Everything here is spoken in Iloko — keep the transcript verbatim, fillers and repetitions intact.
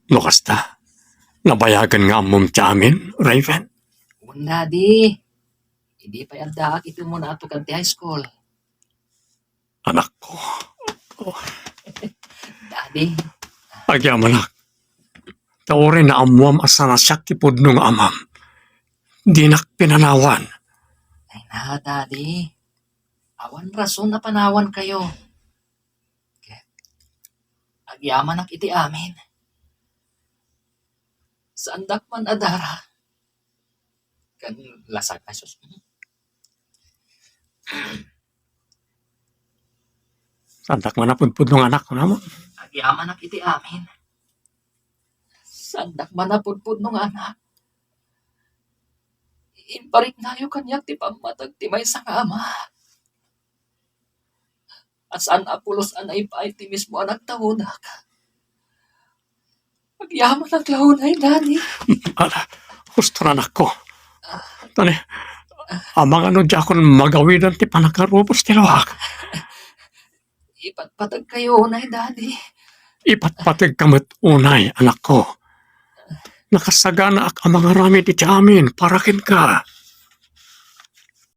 No kasta, nabayagen nga ammom ti amin, Raven? Wen, Daddy. Idi pay addaak iti umuna a tukad ti high school. Anakko. Oh. Daddy. Agyamanak. Ta uray naammoam a saan a siak ti pudno nga amam. Dinak pinanawan. Ay na, Daddy. Awan rason a panawankayo. Ket agyamanak iti amin. Saandak man a dara. Ken lasag, ay sus. Saandak man a pudpudno nga anak, kunam? Agyamanak iti amin. Saandak man a pudpudno nga anak. Impariknayo kaniak ti pammateg ti maysa nga ama. A saan a pulos a naipaay ti mismo a nagtaodak. Agyamanak la unay, Daddy. Ala, husto, anakko. Tani, amangan no diakon magawidan ti panagarubos ti luak. Ipatpategkayo unay, Daddy. Ipatpategka met unay, anakko. Nakasaganaak a mangaramid iti amin para kenka.